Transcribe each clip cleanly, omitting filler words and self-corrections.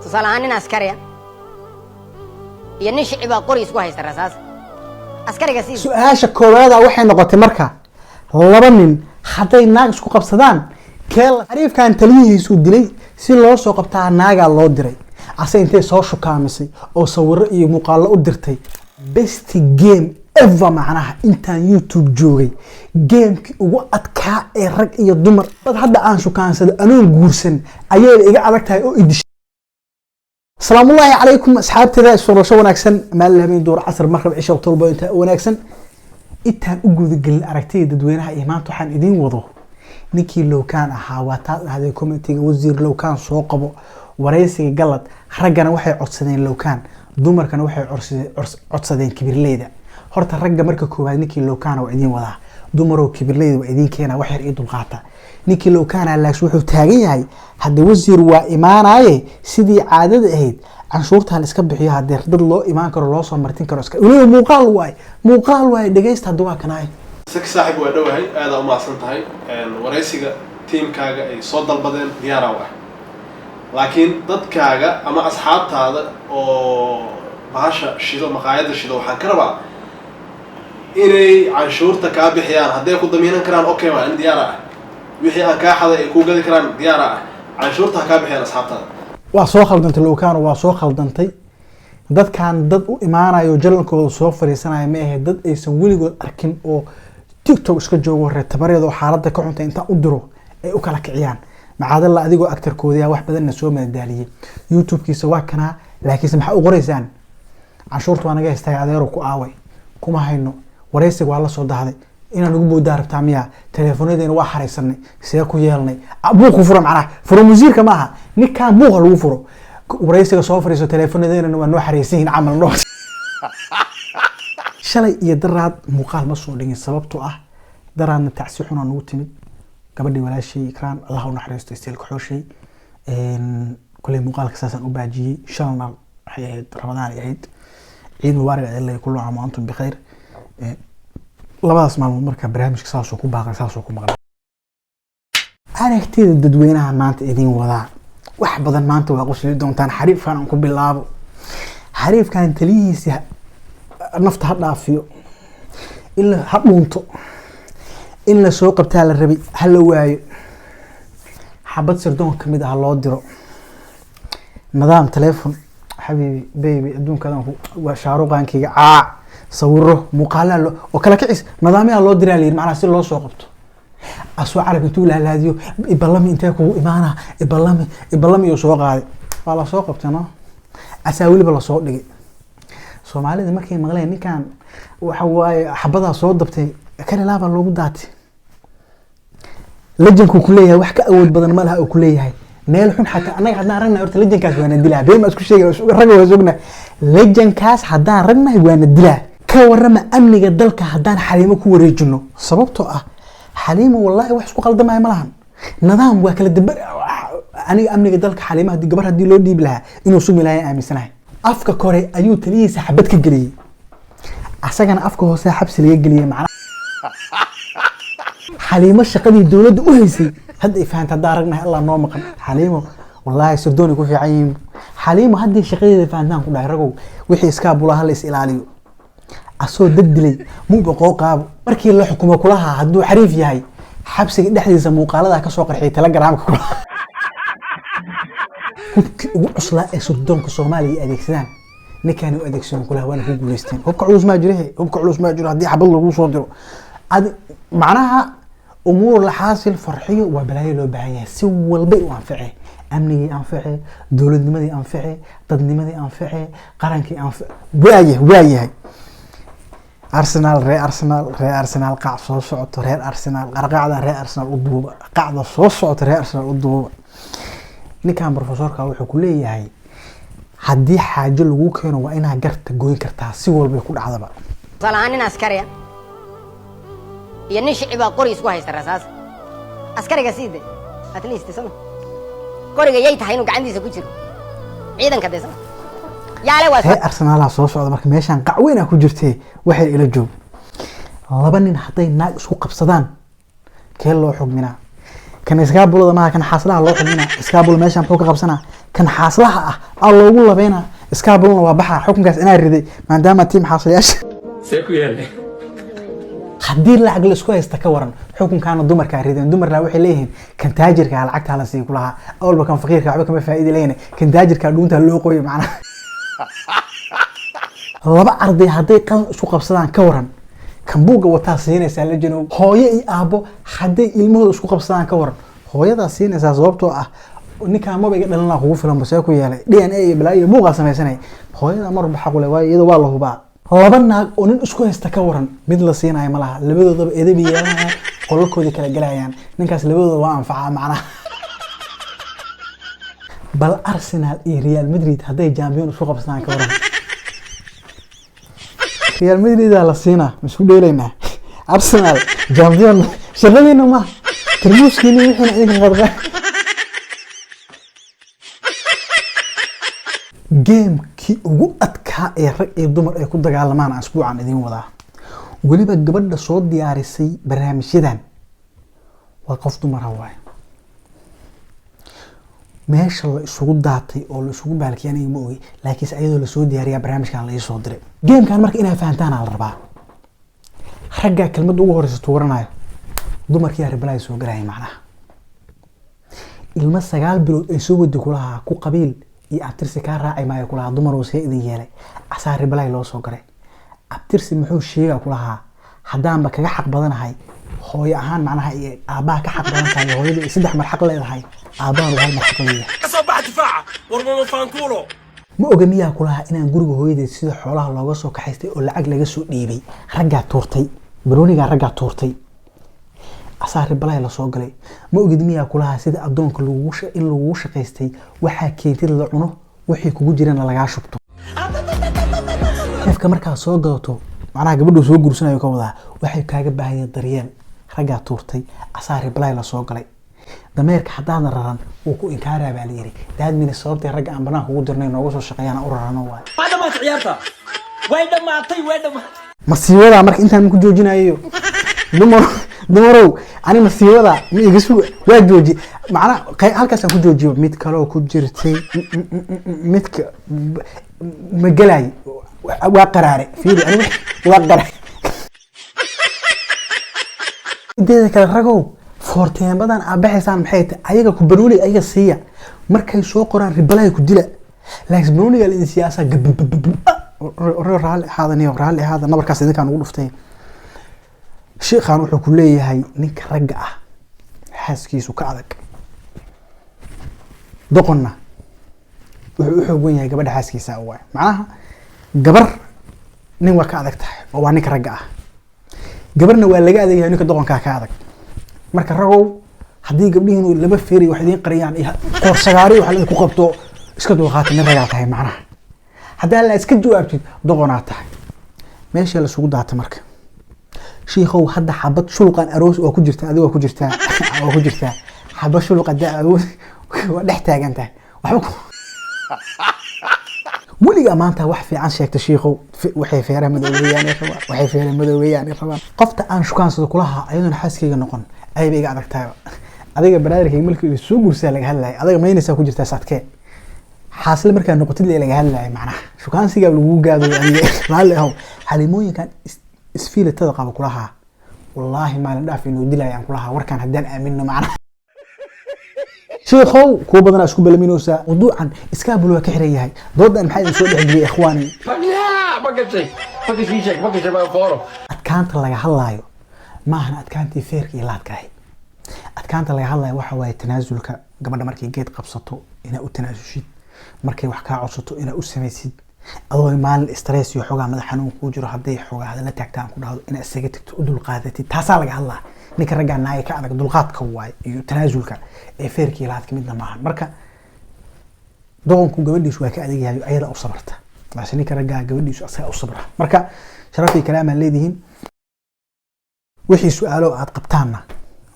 Tusaale ahaan, nin askariya iyo nin shicibaa qori isku haysta, rasaas askariga si Su-aasha koowaada waxay noqotay marka, laba nin hadday naag isku qabsadaan, kee xariifkan taliyihiisuu dilay si loo soo qabtaa naagaa loo diray, ase intay soo shukaamisay oo sawiro iyo muuqaallo u dirtay. Best game ever, macnaha intaan YouTube joogay gamekii ugu adkaa ee rag iyo dumar dad hadda aan shukaansado anoon guursan ayayna iga adag tahay oo idishay. Asalaamullaahi calaykum asxaabteeda, isfurasho wanaagsan, maalin, habeen, duur, casar, maqrib, cisha, tolbo intaa wanaagsan. Intaan u gudagelin aragtida dadweynaha iyo maanta waxaan idiin wado ninkii Lowkaan ahaa, waa taas dhahday commentiga: "Wasiir Lowkaan soo qabo waraysiga galad." Raggana waxay codsadeen Lowkaan, dumarkana waxay codsadeen kibirleyda. Horta ragga marka koowaad ninkii Lowkaana waa idiin wadaa, dumarow kibirleyda waa idiin keena, wax yar ii dulqaata. Ninkii Lowkaana laakiin wuxuu taagan yahay hadda: "Wasiir waa imaanaye, sidii caadada ahayd canshuurta la iska bixiyo." Haddee dad loo imaan karo, loo soo martin karo, iska weliba muuqaal waaye, muuqaal waaye. Dhegeysta hadda, waa kanaay. Saki saaxib, waa dhowahay, aada u mahadsan tahay. Waraysiga tiimkaaga ay soo dalbadeen diyaara u ah, laakiin dadkaaga ama asxaabtaada oo bahasha shido, maqaayadda shido, waxaan ka rabaa inay canshuurta kaa bixiyaan. Hadday ku damiinan karaan, okay, waa in diyaara ah. Wixii aan kaa xaday ay kuu gadi karaan, diyaara ah. Canshuurta ha kaa bixiyaan asxaabtaada. Waa soo khaldantay Lowkaano, waa soo khaldantay. Dadkan dad u imaanayo channelkooda soo fariisanaya ma ahe, dad aysan weligood arkin oo TikTok iska joogo, reer tabareed oo xaaladda ka xuntay intaan u diro ay u kala kiciyaan. Macaadalla adigoo actorkoodii wax badanna soo madadaaliyey, YouTube-kiisa waa kanaa. Laakiinse maxaa u qoraysaan? "Canshuurta waa naga haystay, adeero ku aaway, kuma hayno, waraysiga waa la soo dahday, inaan ugu boodaa rabtaa miyaa? Teleefonadeena waa xaraysanay, see ku yeelnay?" Buuq ku furo, macnaha furo wasiirka ma aha, ninkaan buuqa lagu furo, waraysiga soo fariiso, teleefonadeena waa noo xaraysan yihiin camal noo. Shalay iyo daraad muuqaal ma soo dhigin, sababtoo ah daraadna tacsi xunaa nagu timid, gabadhii walaashay Ikraan, Allah u naxariisto, isteelka xooshay. Kuley muuqaalka saasaan u baajiyey. Shalna waxay ahayd Ramadaan ay ahayd. Ciid mubaarak ilaa kullu caam wa antum bikhayr. Labadaas maalmood marka barnaamijka saasoo ku baaqay, saasoo ku maqnay. Aragtida dadweynaha maanta idin wadaa wax badan, maanta waa qosli doontaan. Xariifkan aan ku bilaabo, xariifkan taliyihiisa nafta ha dhaafiyo, in la ha dhuunto, in la soo qabtaa la rabay, ha la waayo, xabad sirdoon kamid ah loo diro, nidaam telefon, xabiibi, baby, adduunkadan waa shaaruqaankayga, caac, sawiro, muuqaalaa loo oo kala kicis, nidaamyaa loo diraa la yidhi, macnaha si loo soo qabto. Asoo carabka intuu laalaadiyo, "Iballami, intee kugu imaana? Iballami, iballami," iyuu soo qaaday, waa lasoo qabtay. No asaa weliba lasoo dhigay. Soomaalida markay maqleen ninkan waxa waaye xabadaa soo dabtay, kalilaabaa loogu daatay. Legendkuu kuleeyahay wax ka awood badan ma laha uu kuleeyahay meel xun. Xataa annaga haddaan ragnahay, horta legendkaas waana dilaa. Been ma isku sheegay? Ragga waa sognahay, legendkaas haddaan ragnahay waana dilaa. Ka warrama amniga dalka haddaan Xaliimo ku wareejino? Sababtoo ah Xaliimo wallahi wax isku qaldamaya ma lahan, nidaam waa kala dabar. Aniga amniga dalka Xaliimo haddii gabar haddii loo dhiibi lahaa inuu sugmi lahaa aaminsanahay. Afka kore ayuu taliyihiisa xabad ka geliyey, asagana afka hoose xabsi laga geliyey. Macnaha Xaliimo shaqadii dowladda u haysay hadda ay fahanta. Haddaan ragnahay, Allah noo maqan. Xaliimo wallaahi sirdoonay ku fiican yihiin. Xaliimo haddii shaqadeeda fahantaan ku dhahay, ragow, wixii iskaa bulaa hala is ilaaliyo. Asoo dad dilay muuba qooqaabo markii la xukumo kulaha, hadduu xariif yahay xabsiga dhexdiisa muuqaalada kasoo qarxiyay Telegramka kulaha. Hubkii ugu cuslaa ee sirdoonka Soomaaliya ay adeegsadaan ninkaani u adeegsadeen kulaha, waana ku guuleysteen. Hubka culus maa jiro, he, hubka culus maa jiro haddii xabad lagu soo diro adi. Macnaha umuur laxaasil farxiyo waa balaayo loo baahan yahay, si walbay u anface: amnigii anface, dowladnimadii anface, dadnimadii anface, qarankii anface. Waayahay, waayahay. Arsenal, reer Arsenal, reer Arsenal, qaac soo socoto reer Arsenal, qarqaacda reer Arsenal u duuba, qacda soo socota reer Arsenal u duuba. Ninkan professorka wuxuu ku leeyahay haddii xaajo lagu keeno waa inaa garta goyn kartaa, si walbay ku dhacdaba. Tusaale ahaan, nin askari ah iyo nin shicibaa qori isku haysta, rasaas askariga sii de at least sama qoriga yay tahay inuu gacantiisa ku jiro ciidanka de sama yaale waa Reer Arsenaalaa soo socda. Marka meeshaan qac weyn aa ku jirtee, waxay ila joog: laba nin hadday naag isku qabsadaan, kee loo xugminaa? Kan iskaabulada maaha, kan xaaslaha loo xukmina. Iskaabul meesha muxuu ka qabsanaa? Kan xaaslaha ah aa loogu labeynaa, iskaabulna waa baxa. Xukunkaas inaa riday maadaama tiim xaaslayaasha. See ku yeelay? Haddii lacag la isku haysta ka waran? Xukunkaana dumarkaa rideen. Dumarna waxay leeyihiin kan taajirka lacagta la sii kulahaa, awalba kan faqiirka waxba kama faa'iidi lehine, kan taajirka dhuunta loo qoyo. Macnaha laba arday hadday qalin isku qabsadaan ka waran? Kan buugga wataa siinaysaa la janow. Hooyo iyo aabbo hadday ilmahooda isku qabsadaan ka waran? Hooyadaa siinaysaa, sababtoo ah ninkaan maba iga dhalinaa kugu filan basee ku yeelay DNA iyo balaayo iyo buuqaa samaysanay. Hooyada mar walba xaq u leh, waayo iyada waa la hubaa. Laba naag oo nin isku haysta ka waran? Mid la siinayo ma laha, labadoodaba edabi yeelanayaan, qolalkoodii kala gelayaan. Ninkaas labadooda waa anfacaa macnaha. Bal Arsenal iyo Real Madrid hadday champion isku qabsadaan ka waran? Real Madrid aa la siinaa. Ma isku dheelaynaa? Arsenal champion shaqadiina ma tarmuuskiina wixiina idinka qadqa. Gamekii ugu adkaa ee rag iyo dumar ay ku dagaalamaan aan isbuucan idiin wadaa. Weliba gabadha soo diyaarisay barnaamijyadan waa qof dumara waaye. Meesha la isugu daatay oo la isugu baalkiyay aniga ma ogi, laakiinse ayadoo lasoo diyaariyaa barnaamijkan la iisoo diray. Gamekan marka inay fahantaan aa la rabaa. Raggaa kelmadda ugu horeysa tuuranayo, dumarkii reply soo galaya. Macnaha ilmo 9 bilood ay soo wadi kulahaa, ku qabiil iyo abtirsi kaa raaci maayo kulahaa, dumar uu see idin yeelay? Asaa reply loo soo galay. Abtirsi muxuu sheegaa kulahaa? Haddaanba kaga xaq badanahay hooyo ahaan, macnaha iyo aabbaha ka xaq badan tahay, hooyadu ay saddex mar xaq leedahay, aabbahan uu hal mar xaq leeyahay. Kasoo baxa difaaca, war mama faankuulo. Ma oga miyaa kulahaa inaan guriga hooyadeed sida xoolaha looga soo kaxaystay oo lacag laga soo dhiibay? Raggaa tuurtay baroonigaa, raggaa tuurtay, asaa reply lasoo galay. Ma ogid miyaa kulahaa sida addoonka in lagugu shaqaystay, waxaa keentid la cuno, wixii kugu jirana lagaa shubto? Qofka markaa soo gadato, macnaha gabadhuu soo guursanayo ka wadaa, waxay kaaga baahan yihiin daryeel. Raggaa tuurtay, asaa reply lasoo galay. Dameerka haddaadan raran wuu ku inkaaraa baa la yidhi. Daadmina sababtay ragga aan banaanka ugu dirnay nooga soo shaqeeyaan u rarano waay. Waa dhamaatay ciyaarta, way dhamaatay, way dhamaatay. Masiibada marka intaan ku joojinayo, dumar, dumarow, ani masiibada ma iga suga, waa jooji. Macnaha halkaasaan ku joojiyo. Mid kaloo ku jirtay, midka ma gelay, waa qaraare. Fiiri, ani waa qaraare. Inteeda kale, ragow, foorteemadan aad baxaysaan maxay tahay? Ayaga ku banooni ayaga siiya, markay soo qoraan reply ku dila, laakiin banooniga la idin siyaasa gabababab. Raalli ahaada niyo, raalli ahaada, nabarkaas idinkaan ugu dhuftay. Sheikhan wuxuu ku leeyahay ninka ragga ah xaaskiisu ka adag, doqonna wuxuu u xoog wen yahay gabadha xaaskiisa waay. Macnaha gabar nin waa ka adag tahay oo waa ninka ragga ah, gabarna waa laga adeegaya, ninka doqonkaa ka adag. Marka ragow, haddii gabdhihiinu laba feeri wax idiin qariyaan iyo qoorsagaari wax idinku qabto, iska dulqaata, nin ragaa tahay. Macnaha haddaa la iska jawaabtid, doqonaa tahay. Meesha lasugu daata marka, shiikow, hadda xabad shuluqan aroos waa ku jirtaa, adiga waa ku jirtaa, waa ku jirtaa xabad shuluq haddaa aroos waa dhex taagan tahay. Waxba ku weligaa maanta wax fiican sheegta shiikow. Waxay feeraha madoobeeyaan ay rabaan, waxay feeraha madoobeeyaan ay rabaan. Qofta aan shukaansado kulaha ayadoona xaaskayga noqon ayba iga adag tahayba. Adiga baraadarkayga markii soo guursaa laga hadlaya, adiga maynaysaa ku jirtaa sadkee xaasile markaa noqotid lee laga hadlaya. Macnaha shukaansigaa lagugu gaadayo. Adiga raalli ahow. Xalimooyinkan isfiilitada qaba kulahaa, wallaahi maalin dhaaf inuu dilayaan kulahaa warkaan haddaan aamino. Macnaha shiikow, kuwa badanaa isku balaminaysaa. Mawduucan iskaabul waa ka xiran yahay. Doodan maxaa idin soo dhexgeliyay, ikhwaani? Adkaanta laga hadlaayo maahan adkaantii feerka iyo laadka ahayd. Adkaanta laga hadlayo waxa waaye tanaasulka. Gabadha markay geed qabsato inaa u tanaasushid, markay wax kaa codsato inaa u samaysid, adoo maalin stress iyo xoogaa madax xanuun kuu jiro hadday xoogaa hadalla taagtaan ku dhahdo inaa isaga tagto, u dulqaadatid. Taasaa laga hadlaa. Ninka raggaa naaya ka adag dulqaadka waaye iyo tanaasulka, ee feerka iyo laadka midna maahan. Marka doqonku gabadhiisu waa ka adag yahay, ayada u sabarta, laakiin ninka raggaa gabadhiisu asagaa u sabra. Marka sharaf iyo kalaamaa leedihiin. Wixii su-aalo aad qabtaanna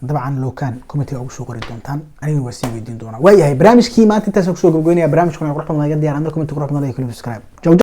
dabcan lookaan commentiga ugu soo qori doontaan, anigana waa sii weydiin doonaa. Waayahay, barnaamijkii maanta intaasaan kusoo gabagabeynaya. Barnaamijkuna qurux badan laga diyaar, comment qurux badan, like, subscribe. Ciao.